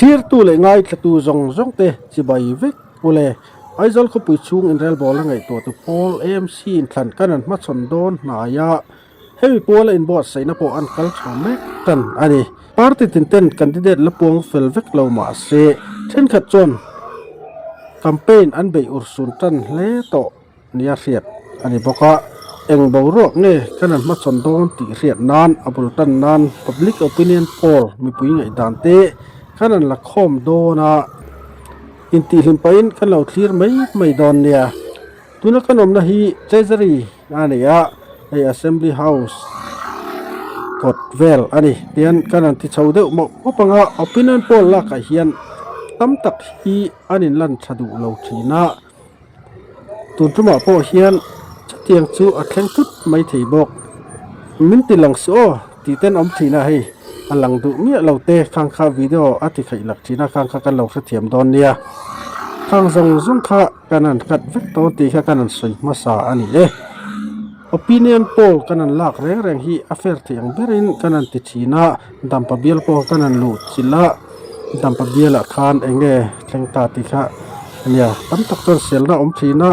Thlirtu leh ngaithlatu zawng zawng te chibai vek ule. Aizawl khawpui chhung inrelbawl a ngaihtuahtu pawl AMC inthlan kan an hmachhawn dawn hnaia hemi puala inbuatsaihna pawh an kal tha mek tan a ni. Party tin ten candidate la puang fel vek lo mah se thenkhat chuan campaign an beih urhsun tan hle tawh. Nia hriat a ni bawk a, eng boruak nge kan han hmachhawn dawn tih hriat nan a bul tan nan public opinion poll mipui ngaihdan te kan han la khawm dawn a, intihhlim pahin kan lo thlir mai mai dawn nia. Tuna kan awmna hi Treasury a ni a, hei Assembly House kawt vel a ni. Tihian kan han ti chho deuh mawp mawp ang a, opinion poll lakah hian tam tak hi an inlan tha duh lo thin a. Tun tumah pawh hian chutiang chu a thleng thut mai thei bawk. Min ti lang suh aw tih ten awm thin a hei a lang duh miah lo te khang kha video a ti khaih lak thin a khang kha kan lo hrethiam dawn nia. Khang zawng zawng kha kan han cut vek dawn tih kha kan han sawi hmasa a ni e. Opinion poll kan han lak reng reng hi a fair thei ang berin kan han ti thin a dampa bial pawh kan han luh chilh a. Dampa bialah khan eng nge thleng ta tih kha ania tam tak chuan selna awm thin a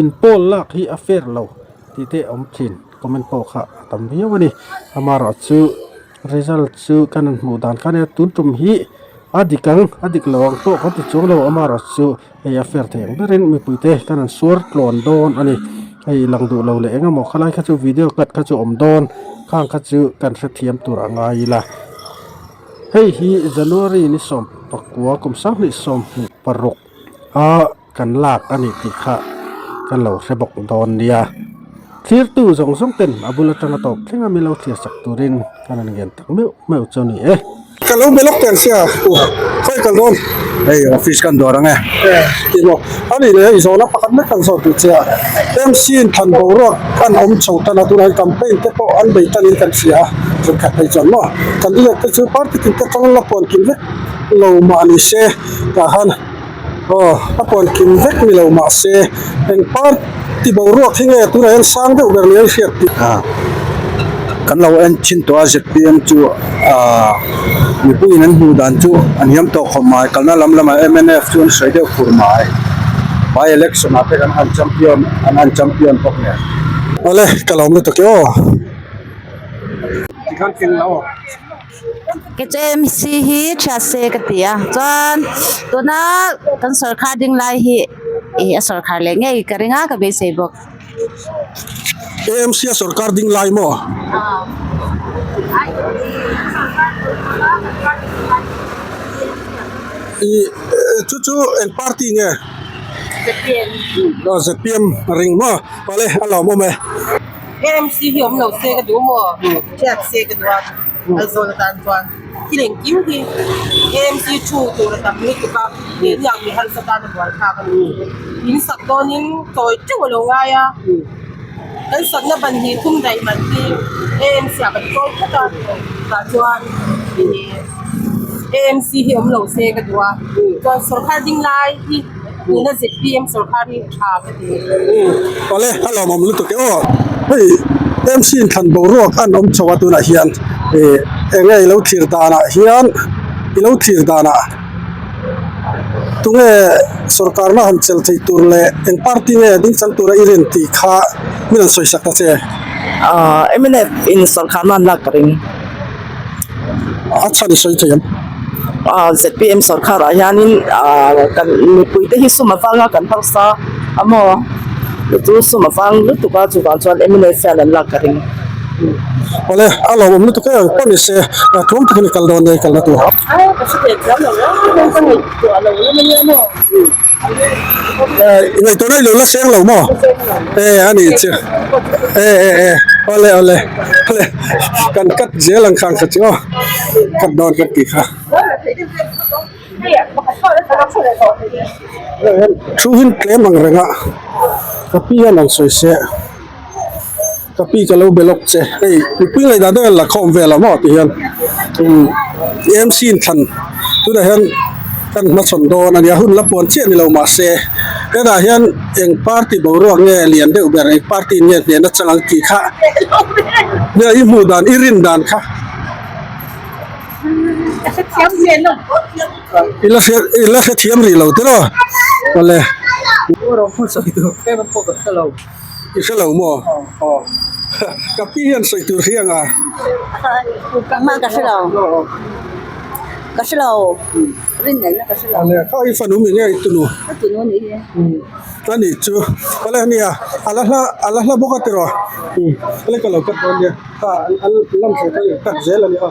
in pawl lak hi a fair lo tih te a awm thin comment pawh kha a tam viau a ni amaherawh chu result chu kan han hmuh dan kha ania tun tum hi a dik ang a dik lo ang pawh kan ti chuang lo amaherawh chu hei a fair thei ang berin mipui te kan han suar tlawn dawn a ni hei lang duh lo leh eng emaw khalai kha chu video cut kha chu a awm dawn khang kha chu kan hrethiam tur a ngai ila. Hei hi January ni 19 kum 2026 a kan lak a ni tih kha kan lo hre bawk dawn nia. Thlirtu zawng zawng ten a bul atanga tawp thleng a mi lo thlir sak turin kan han ngen tak meuh meuh chu a ni e. Ka lo be lawk teh ang sia u khawi kal dawn. Hei office kan dawr ang e. Tih maw a nih leh hei zawhna pakhat lek kan zawt duh che a MC in thlan boruak an awm chho tan a tunah hian campaign te pawh an bei tan in kan hria a thenkhat phei chuan maw candidate te chu party tin te atang la puan kim vek lo mah ni se tah khan aw a puan kim vek ni lo mah se eng party boruak hi nge tunah hian sang deuh ber ni a hriat tih. Kan lo en thin tawh a zpm chu ahh mipuiin an hmuh dan chu an hiam tawh khawp mai kalna lam lamah mnf chu an sawi deuh fur mai by election ah te kan han champion an han champion bawk nen. Awle ka lo awm lutuk e aw. KMC hi thiat se ka ti a chuan tuna kan sawrkhar ding lai hi ih a sawrkhar leh ngei ka ring a ka beisei bawk. AMC a sorkar ding lai maw? Ih chu chu eng party nge? ZPM. Aw ZPM ring maw? Awle a lawmawm e. AMC hi awm lo se ka duh maw? Hriat se ka duh a, Aizawl atan chuan thil engkim hi AMC thu tur a tam lutuk a, keini ang mi harsa tan a buai thlak a ni. In sak dawnin chawi teuh a lo ngai a, kan sakna ban hnih thum daih man hi AMC ah kan chawi phawt a, tah chuan ih AMC hi awm lo se ka duh a, chuan sawrkhar ding lai hi tuna zpm sawrkhar hi tha ka ti. Awle a lawmawm lutuk e aw hei MC in thlan boruak an awm chho a tunah hian ih eng nge i lo thlir danah hian i lo thlir danah tunge sorkarna han chelh theih tur leh eng party nge ding chang tura i rin tih kha min han sawi sak ta che. Ahh mnf in sorkarna an lak ka ring. A chhan i sawi thei ang. Ahh zpm sorkar ah hianin ahh kan mipui te hi sum avanga kan hausa a maw chu sum avang lutuk a chuvang chuan mnf hian an lak ka ring. Awle a lawmawm lutuk em pawh ni se tlawm takin i kal dawn nia i kalna tur. I ngaihtuahna i lo la seng lo maw? E a nih chu e e e awle awle awle kan cut zel ang khang kha chu aw cut dawn kan tih kha. Thu hin tlem ang reng a ka pi hian an sawi se ka pi ka lo be lawk che hei mipui ngaihdan deuh hian la khawm vel a maw ti hian umm AMC in thlan tunah hian kan hmachhawn dawn a nia hun la puan chiah ni lo mahse hetah hian eng party boruak nge lian deuh ber eng party in nge hnehna chang ang tih kha nia i hmuh dan i rin dan kha. I la hria i la hrethiam rih lo tiraw awle. I hre lo maw? Aw. Ka pi hian sawi tur hi anga. Ka hre lo. Ka hre lo. Rin ngaihna ka hre lo. Awle kha i fanu mi nge i tunu? Ka tunu nih hi. A nih chu. Awle ania a la hla a la hla bawk a tiraw? Awle ka lo cut dawn nia. Kha an lan thei kha in cut zel a nia.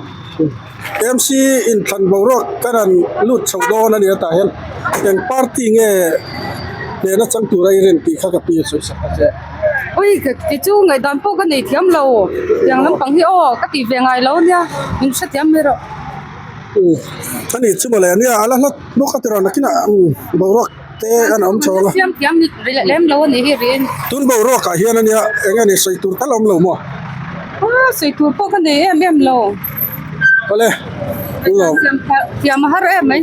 MC inthlan boruak ka rawn lut chho dawn a ni a tah hian eng party nge hnehna chang tura i rin tih kha ka pi a sawi sak a che. Ui ka kei chu ngaihdan pawh ka nei thiam lo tiang lampang hi aw ka tih ve ngai lo nia min hrethiam mai rawh. A nih chu mawle ania a la hlat bawk a ti rawn nakinah boruak te an awm chho ang a. Siam thiam lem lo a nih hi riin. Tun boruak ah hian ania eng nge sawi tur tal a awm lo maw? Aw sawi tur pawh ka nei em em lo. Awle Siam thiam a har em mai.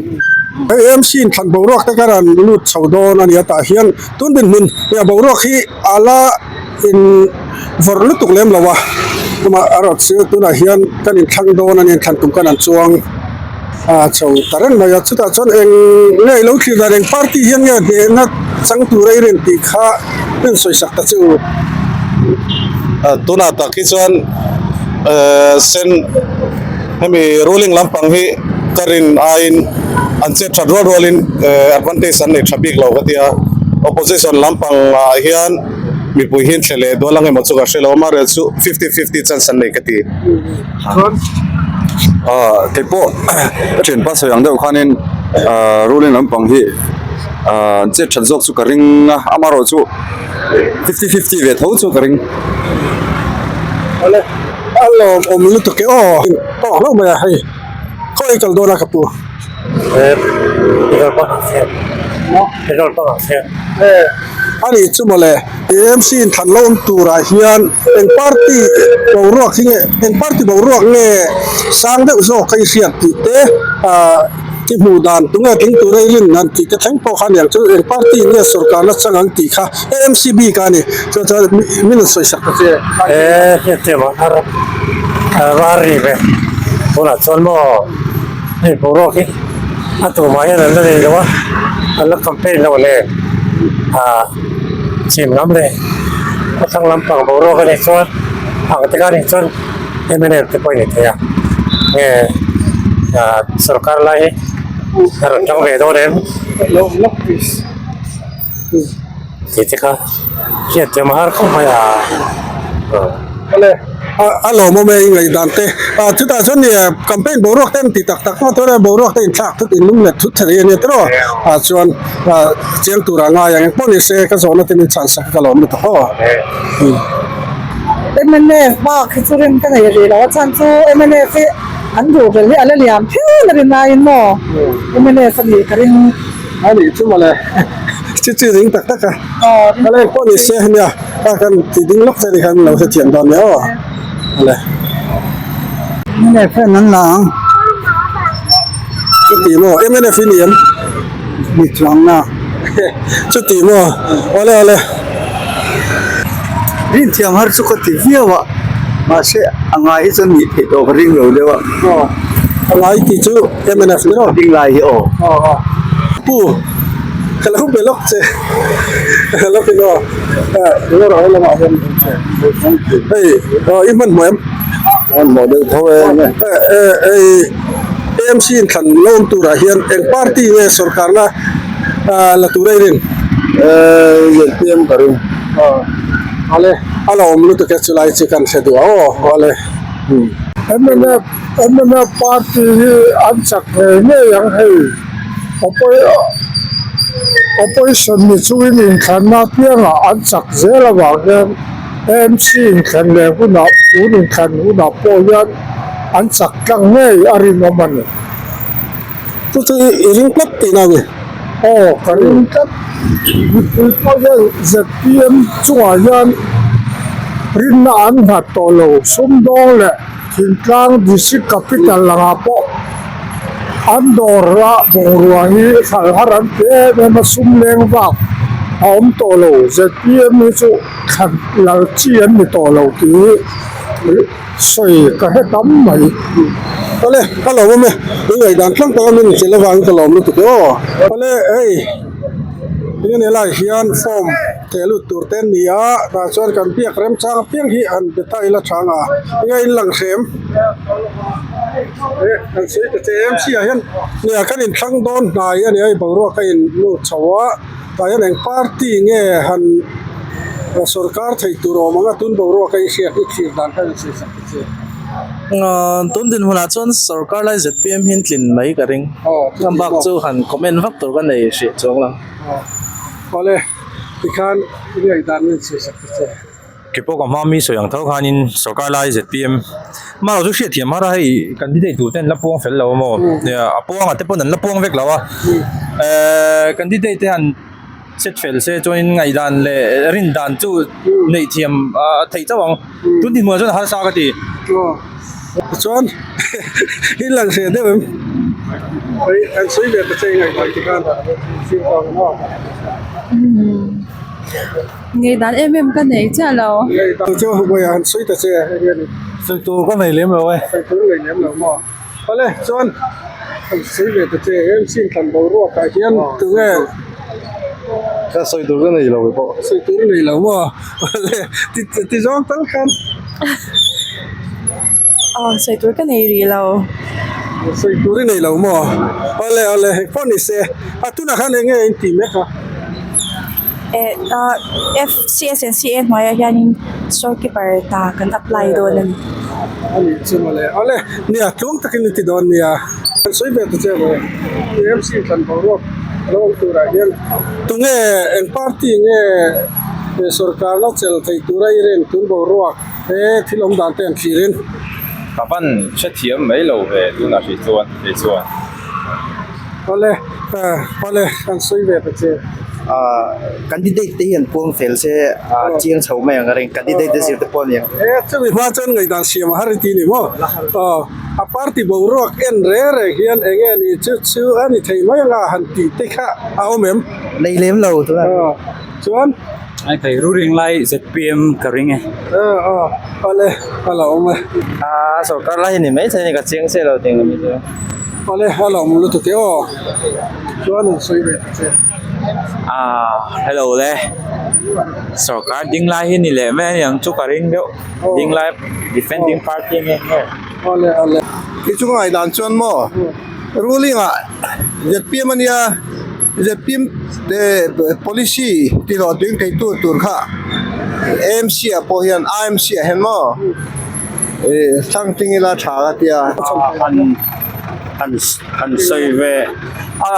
Hei MC in thlan boruak te ka rawn lut chho dawn a nia tah hian tun dinhmun boruak hi a la in vawrh lutuk lem lo a tumah a rawt chu tunah hian kan inthlang dawn a nia inthlan tum kan an chuang a chho ta reng mai a chutah chuan eng nge ilo thlir dan eng party hian nge hnehna chang tur a i rin tih kha in sawi sak ta che u. Tunah tak hi chuan ehh sen hemi ruling lampang hi ka rin aiin an chet that rual rualin ehh advantage an nei tha bik lo ka ti a opposition lampang ah hian mipui hi an thle leh dual ang emaw chu ka hre lo a amaherawhchu chu fifty fifty chance an nei ka ti. Aaa keipawh ka thianpa sawi ang deuh khanin aaa ruling lampang hi aaa an chet that zawk chu ka ring a amaherawhchu fifty fifty ve tho chu ka ring. Awle a lawmawm lutuk e aw tawk hlauh mai a hei khaw ei kal dawn a ka pu. Petrol pump ah khian petrol pump ah khian. A nih chu mawle AMC in thlan lo awm turah hian eng party boruak hi nge eng party boruak nge sang deuh zawk kha i hriat tih te ah i hmuh dan tunge tling tura i rin dan tih te thleng pawh kha aniang chu eng party nge sorkarna chang ang tih kha AMC bik a ni chuan chuan min rawn sawi sak ta che. E hriat a har a ri ve tunah chuan maw. Hei boruak hi a tumah hian an la nei lo a, an la campaign lo nen ah chhim lam leh khawthlang lampang boruak a nih chuan ang te kha a nih chuan mnf te pawh a ni thei a nge ah sorkar lai hi a rawn tang ve dawn em tih te kha hriat thiam a har khawp mai a. Awle a lawmawm e i ngaihdan te ah chutah chuan nia campaign boruak te an ti tak tak hma tur a boruak te inthlak thut in lung let thut thei a nia tiraw ah chuan ah chiang tur a ngai ang engpawh ni se ka zawhna te min chhan sak ka lawm lutuk aw. Mnf bak hi chu rin ka nei rih lo a chhan chu mnf hi an duh bel hi a la liam phian a rin aiin maw mnf a nih ka ring. A nih chu mawle chi chi ring tak tak a awle pawh ni se nia a kan ti ding lawk te ni khan lo hrethiam dawn nia aw awle. Mnf hian an la ang. Chuti maw mnf i ni em? Ni chuang na. Chuti maw awle awle. Rinthiam har chu ka ti viau a, mahse a ngai hi chuan nih theih tawh ka ring lo deuh a. Aw, a ngai tih chu mnf ni rawh. Ding lai hi aw. Aw aw, pu ka lo be lawk che, ka lo in aw, rinawt ah lamah hian hei aw i hmanhmawh em? Hmanhmawh deuh tho e. Hei AMC inthlan lo awm turah hian eng party nge sorkarna la tur a i rin? ZPM ka ring. Awle a la awm lutuk e chulai chu kan hre duh a aw awle. Mnf mnf party hi an chak ngei ngei ang hei opposition ni chungin inthlanna apiangah an chak zel avang hian AMC inthlan leh hunah tun inthlan hunah pawh hian an chak tlang ngei a rinawm a ni. Chu chu i ring tlat tihna a ni. Aw ka ring tlat. Mipui pawh hian zpm chungah hian rinna an nghat tawh lo. Sumdawng leh Thingtlang District Capital langah pawh an dawr a bungrua hi hralh har an ti em em a, sum leng vak a awm tawh lo. Zpm hi chu thlan lal chi an ni tawh lo tih hi sawi ka hre tam mai. Awle ka lawm awm e, i ngaihdan tlang taka min inchilh avangin ka lawm lutuk e aw. Awle hei enge ni lai hian form theh lut tur te an ni a, tah chuan kan biak remchang apiang hi han be ta ila tha anga enge in lang hrem e kan sawi ta che em si ah hian nia kan inthlang dawn hnai a ni a hei boruak a in lut chho a. Tah hian eng party nge han sorkar theih tur awm ang a tun boruak a i hriat i thlir dan kha in sawi sak ta che. Tun dinhmunah chuan sorkar lai zpm hi an tlin mai ka ring. A bak chu han comment vak tur ka nei hrih chuang lo. Awle tikhan i ngaihdan min sawi sak ta che. Ke pawh ka hma mi sawi ang tho khanin sorkar lai zpm mah chu hriat thiam har a hei candidate tur te an la puang fel lo a maw a puang a te pawn an la puang vek lo a ehh candidate te han set fel se chuanin ngaihdan leh rin dan chu neih thiam a theih chauh ang tun dinhmunah chuan harsa ka ti. Chuan i lang hreh deuh em? An sawi ve ta che i ngaihtuah tikhan fim tawh ang maw? Ngeidan em em ka nei chiah lo. Ngeidan chu vawiah han sawi ta che eng nge ni? Sawi tur ka nei lem lo e. Sawi tur nei lem lo maw? Awle chuan han sawi ve ta che MC in thlan boruak ah hian tunge? Ka sawi tur ka nei lo e pawh. Sawi tur nei lo maw? Awle ti zawng tal khan. Aw sawi tur ka nei rih lo. Sawi tur i nei lo maw? Awle awle hei pawh ni se a tunah khan eng nge in tih mek a? Eh ah FCSNCA hnuaiah hianin storekeeper hna kan apply dawn a ni. A nih chu mawle awle nia tluang takin i ti dawn nia. Kan sawi ve ta che maw? AMC thlan boruak a lo awm turah hian tunge eng party nge sorkarna chel theih tura i rin tun boruak? He thil awm dan te an thlir in. Ka van hrethiam mai lo ve tunah hrih chuan kei chuan. Awle awle kan sawi ve ta che. Candidate te hi an puang fel se a chiang chho mai ang a ring candidate te zir te pawh a ni ang. E chumi hma chuan ngaihdan siam a har i ti ni maw? Aw a party boruak en reng reng hian eng nge ni chu chu a ni thei mai anga han tih te kha a awm em? Nei lem lo tunah. Chuan. Ai thei ruling lai zpm ka ring e. Aw aw awle a lo awm e. A sorkar lai hi ni mai thei a ni ka chiang chiah lo tih ang chu. Awle a lo awm lutuk e aw chuan an sawi ve ta che. Ah hello le sorkar ding lai hi ni leh mai a ni ang chu ka ring deuh ding lai defending party nge nge. Awle awle. Khi chu ka ngaihdan chuan maw ruling ah zpm a nia. Zpm te policy tih hlawh tling thei tu tur kha AMC ah pawh hian IMC ah hian maw ih thlang tling ila tha ka tia. Han han han sawi ve a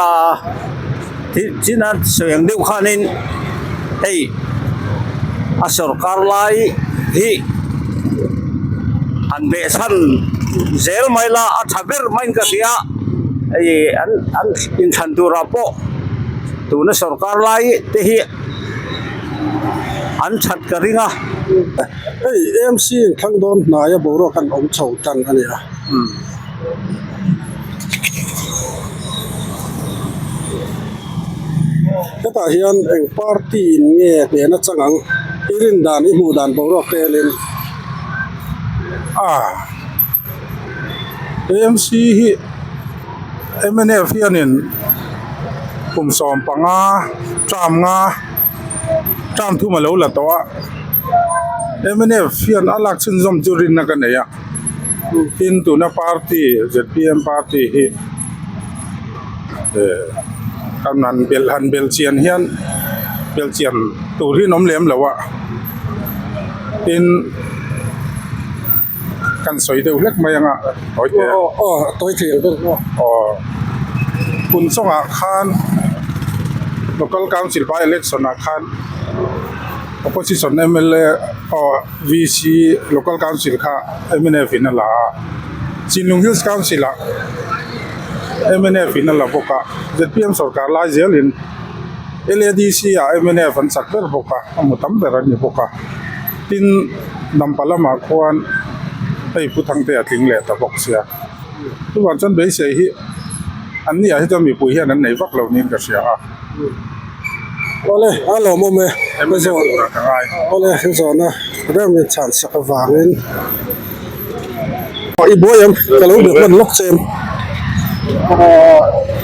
china sawi ang deuh khanin hei a sawrkar lai hi han behchhan zel mai la a tha ber maiin ka hria. Hei an an inthlan turah pawh tuna sorkar lai te hi an that ka ring a. Hei AMC inthlang dawn hnaia boruak an awm chho tan a ni a. Hetah hian eng party in nge hnehna chang ang i rin dan i hmuh dan boruak te enin a. AMC hi mnf hianin kum 15 term nga term thum a lo la tawh a mnf hian a lak chhunzawm chu rinna ka nei a tin tuna party zpm party hi eh kan han belh han belh chian hian belh chian tur hi an awm lem lo a tin. Kan sawi deuh hlek mai anga tawi te. Aw aw tawi thei ang ber maw. Aw hun chungah khan local council by election ah khan opposition mla aw VC local council kha mnf in a la a Chinlung Hills council ah mnf in a la bawk a zpm sorkar lai zelin LADC ah mnf an chak ber bawk a a hmu tam ber an ni bawk a. Tin, Dampa lamah khuan hei Pu Thangtea tling leh ta bawk sia. Chuvang chuan beisei hi an ni ah hi chuan mipui hian an nei vak lo niin ka hria a. Awle, a lawmawm e. Awle, zawhna reng min chhan sak avangin. I buai em? Ka lo be hman lawk che em?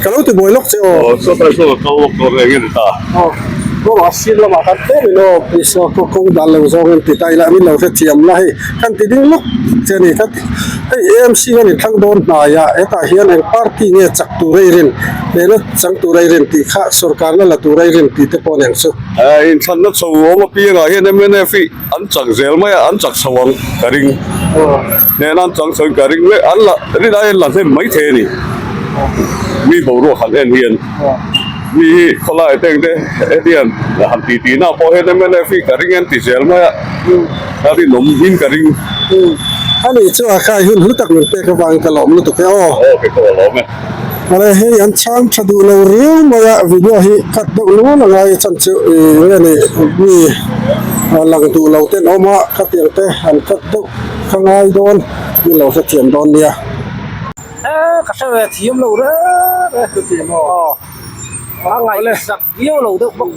Ka lo ti buai lawk che aw. Aw, saw tlai saw ka kal lawk dawn eng nge ni ta? Aw, kawngah sir lamah khan tlem in aw please aw kawng dan lo zawng in ti ta ila min lo hrethiam la hei kan ti ding lawk che a ni ka ti. Hei AMC hian in thlang dawn hnai a, hetah hian eng party nge chak tur a i rin, hnehna chang tur a i rin tih kha sorkarna la tur a i rin tih te pawh nen chu. Inthlanna chho awm apiangah hian mnf hi an chak zel mai a, an chak chho ang ka ring. Hnehna an chang chho in ka ring an la rin aiin la hnem mai thei a ni. Mi boruak han en hian mi hi khawlai te engte hetiang han ti tih na pawh hian mnf hi ka ring an ti zel mai a, a rinawm in ka ring. A nih chu a khai hun hlu tak min pek avangin ka lawm lutuk e aw. Aw kei pawh ka lawm e. Awle hei an chhang tha duh lo riau mai a video hi cut deuh nual a ngai a chhan chu ih nge ni mi lang duh lo ten awm a khatiang te an cut deuh kha ngai dawn min lo hrethiam dawn nia. E ka hre ve thiam lo reng reng chuti maw aw a ngaihsak viau lo deuh bawk.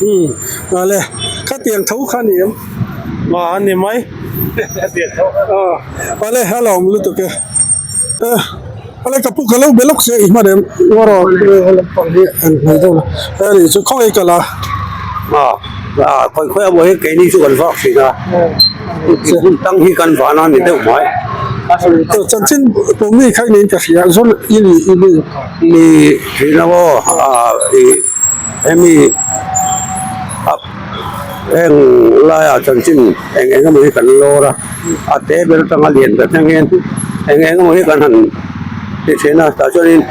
Umm awle khatiang tho kha ni em? Aw a ni mai khatiang tho kha. Aw awle a lawm lutuk e. Awle ka pu ka lo be lawk che i hman em ngaw rawh lampang hi an hnaih deuh a hei chu khawngaih ka la. Aw khawi khawi a maw hi keini chu kan vak thin a hmun tang hi kan van a ni deuh mai. Chanchin pawh mi kha i niin ka hria zawn i ni i ni. Ni thin a maw i. Hemi a heng laiah chanchin eng eng emaw hi kan lawr a, a te ber atanga lian ber thleng hian eng eng emaw hi kan han ti thin a, tah chuanin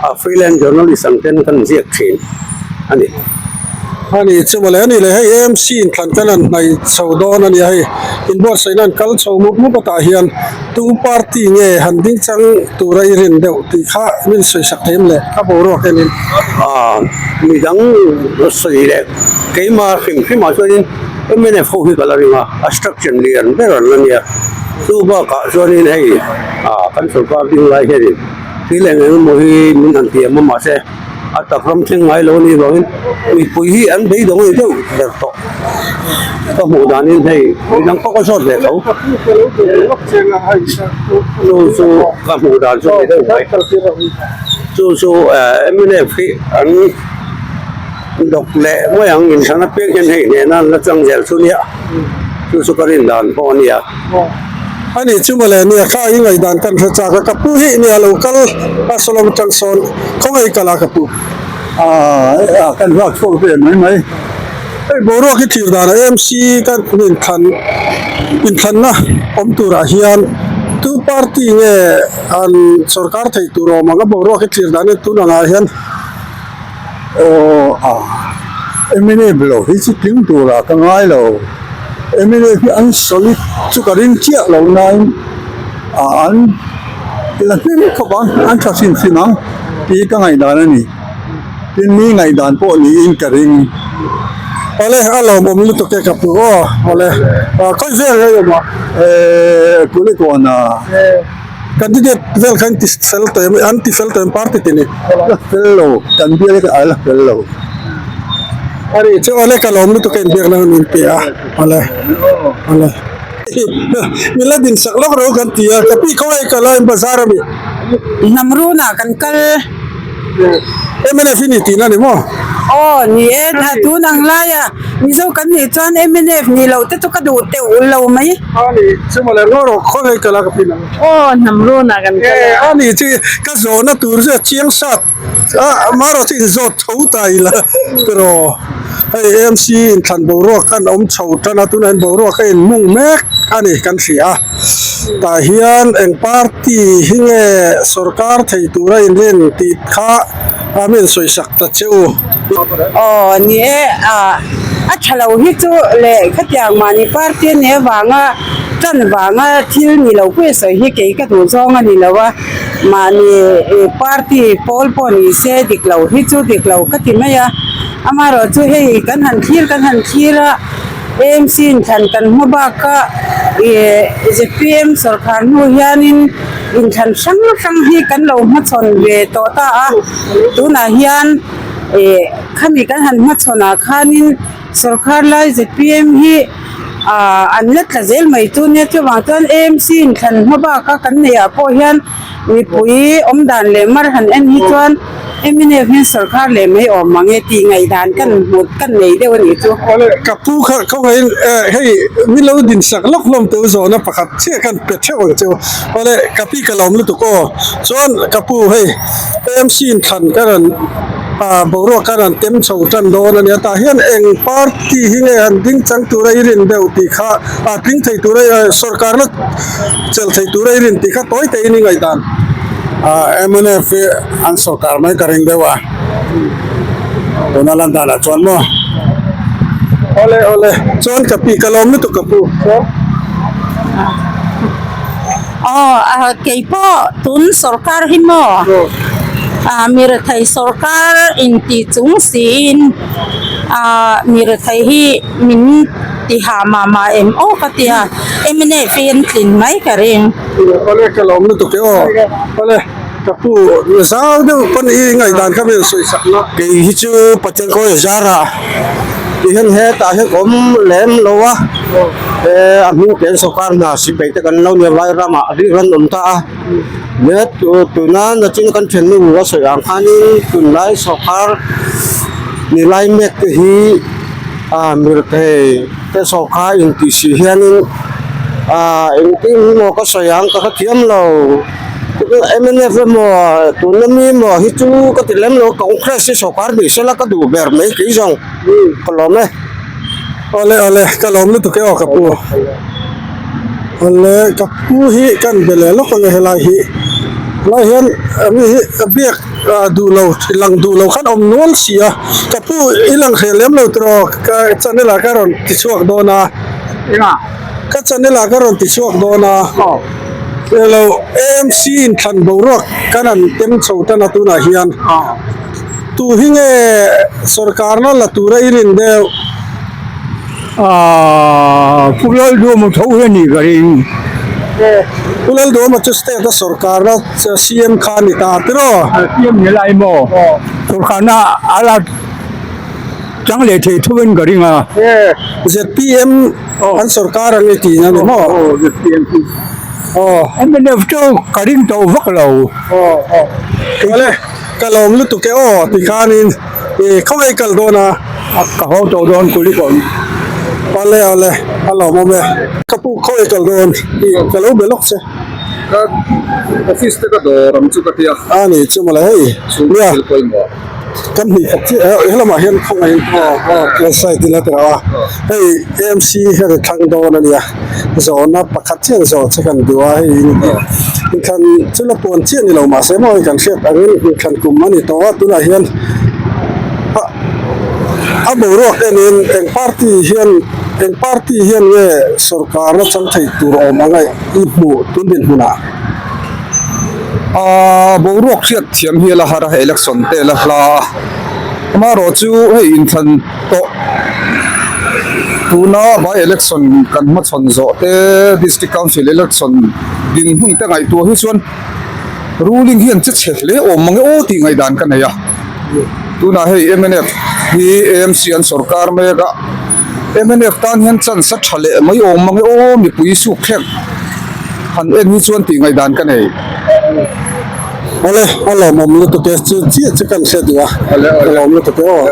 a freelance journalist ang ten kan ziak thin a ni. A ni chu mawle a ni le hei AMC inthlan kan han hnaih chho dawn a nia hei inbuatsaihna an kal chho mup mup atah hian tu party nge han ding chang tura i rin deuh tih kha min sawisak thei em le a boruak enin. Aaa midang sawi leh keimah hrim hrimah chuanin mnf ho hi ka la ring a, a structure lian ber an la nia chu bakah chuanin hei ah kan sorkar ding lai hianin thil eng eng emaw hi min han ti em a mahse a tak ram thleng ngai lo a nih vangin mipui hi an beidawng a ni deuh ber tawh ka hmuh danin hei midang pawh ka zawt ve tho chu chu ka hmuh dan chu a ni deuh mai chu chu mnf hi an dawk leh mai ang inthlan apiang hian hei hnehna an la chang zel chu nia chu chu ka rin dan pawh a nia. Ani chu mawle nia kha i ngaihdan kan hre chak a ka pu hi nia lo kal a sawlawm atang sawn khawngaih kal a ka pu. Aaa kan vak chhuak ve mai mai. Hei boruak hi thlir dan a MC kan inthlan inthlanna awm turah hian tu party nge an sorkar theih tur awm ang a boruak hi thlir dan hi tun angah hian. Aw a mnf lo hi chu tling turah ka ngai lo mnf hi an solid chu ka ring chiah lo nain ah an la hnem khawp ang an tha hrim hrim ang tih ka ngaihdan a ni tin mi ngaihdan pawh niin ka ring. Awle a lawmawm lutuk e ka pu aw awle khawi vel nge i awm a? Eee Kulikawn-a. Candidate vel kha an ti fel tawh em an ti fel tawh em party te ni? La fel lo, kan bial hi a la fel lo. A ri chu awle ka lawm lutuk a inbiakna hun min pe a, awle awle. Min la din sak lawk ro kan ti a, ka pi khawngaih ka la in bazar a mi? Hnam runah kan kal. Mnf i ni tihna ni maw? Aw ni e, tun ang laia Mizo kan nih chuan mnf nih loh te chu ka duh teuh lo mai. A ni chu mawle ngaw rawh khawngaih ka la ka pin ang. Aw hnam runah kan kal a. A ni chu ka zawhna tur chu a chiang sat a amaherawh chu inzawt tho ta ila tiraw hei AMC inthlan boruak an awm chho tan a tunah hian boruak a inmung mek a ni kan hria a tah hian eng party hi nge sorkar thei tura inrin tih kha a min sawisak ta che u. Aw ni e, a tha lo hi chu leh khatiang mahni party a nih avanga tan vanga thil ni lo pawh i sawi hi kei ka duh zawng a ni lo a, mahni party pawl pawh ni se dik lo hi chu dik lo ka ti mai a, amaherawh chu hei kan han thlir kan han thlir a AMC inthlan kan hma bak a ih zpm sawrkhar hnu hianin inthlan hrang hrang hi kan lo hmachhawn ve tawh ta a. Tunah hian ih khami kan han hmachhawnah khanin sawrkhar lai zpm hi Ahh an la tla zel mai chu nia chuvang chuan AMC inthlan hma baka kan neih ah pawh hian mipui awm dan leh mar han en hi chuan mnf hian sawrkar leh mai awm mang e tih ngaihdan kan hmu kan nei deuh a nih chu. Awle ka pu kha khawngaihin eh hei min lo din sak lawk hlawm teh u zawhna pakhat chiah khan pe theuh ang che u. Awle ka pi ka lawm lutuk aw. Chuan ka pu hei AMC inthlan ka rawn ah boruak ka rawn tem chho tan dawn a nia tah hian eng party hi nge han ding chang tura i rin deuh tih kha ah tling thei tura sorkarna chelh thei tura i rin tih kha tawi teiin i ngaihdan. Ah mnf hi an sorkar mai ka ring deuh a tuna lan danah chuan maw. Awle awle chuan ka pi ka lawm lutuk ka pu. Aw ah keipawh tun sorkar hi maw ah mi rethei sorkar inti chung siin ah mi rethei hi min ti hah mah mah em aw ka tia mnf hi an tlin mai ka ring. Awle ka lawm lutuk e aw awle ka pu zau deuh pawn i ngaihdan kha min sawi sak na. Kei hi chu Pathian kawi zara tih hian hetah hian ka awm lem lo a. He a hming pian sawrkar hna sipai te kan lo nia vai ramah ri ran awm ta a nia tuna nachin kan thiannu a sawi ang khanin tunlai sawrkar ni lai mek te hi ah mirthei te sawrkar intih si hianin ah engtin emaw ka sawi ang ka hrethiam lo mnf emaw tuna mi emaw hi chu ka ti lem lo congress hi sawrkar ni sela ka duh ber mai kei zawng ka lawm e. Awle awle ka lawm lutuk e aw ka pu awle ka pu hi kan be leh lawk ang e helai hi helai hian mi hi a biak duh lo lang duh lo khan awm nual si a ka pu i lang hreh lem lo tiraw ka channel ah ka rawn ti chhuak dawn a ka channel ah ka rawn ti chhuak dawn a elo AMC inthlan boruak kan han tem chho tan a tunah hian. Tu hi nge sorkarna la tura i rin deuh? Aaa Pu Lalduama tho hi a nih ka ring. Pu Lalduama chu state a sorkarna CM kha a ni ta tiraw? CM ni lai maw? Sorkarna a la chang leh thei tho in ka ring a. ZPM an sorkar ang i tih na ni maw? Aw ZPM chu. Aw. Mnf chu ka ring tawh vak lo. Aw aw. Awle. Ka lawm lutuk e aw ti khanin i khawngaih kal dawn a. Ka haw tawh dawn kuli kawm. Awle awle a lawmawm e. Ka pu khawngaih kal dawn i ka lo be lawk che. Ka office te ka dawr ang chu ka tia. A ni chu mawle hei. Chhung thil pawimawh. Kan hnih khat chiah e helamah hian khawngaih aw aw website ila tawh a hei AMC hian i thlang dawn a nia zawhna pakhat chiah zawh che kan duh a hei inthlan chu la puan chiah ni lo mahse maw hei kan hriat angin inthlan kum a ni tawh a tunah hian a a boruak enin eng party hian eng party hian nge sorkarna chang thei tur awm ang a i hmuh tun dinhmunah. Aaa boruak hriat thiam hi a la har a election te a la hla a amaherawh chu hei inthlan tawh tuna by election kan hmachhawn zawh te district council election dinhmun te ngaihtuah hi chuan ruling hian che chhe hle awm mang e aw tih ngaihdan ka nei a tunah hei mnf hi AMC an sawrkar mek a mnf tan hian chance a tha leh mai awm mang e aw mipui suk thlek. Han en hi chuan tih ngaihdan ka nei. Awle, a lawmawm lutuk e, chu chiah chu kan hre duh a, a lawm lutuk e aw.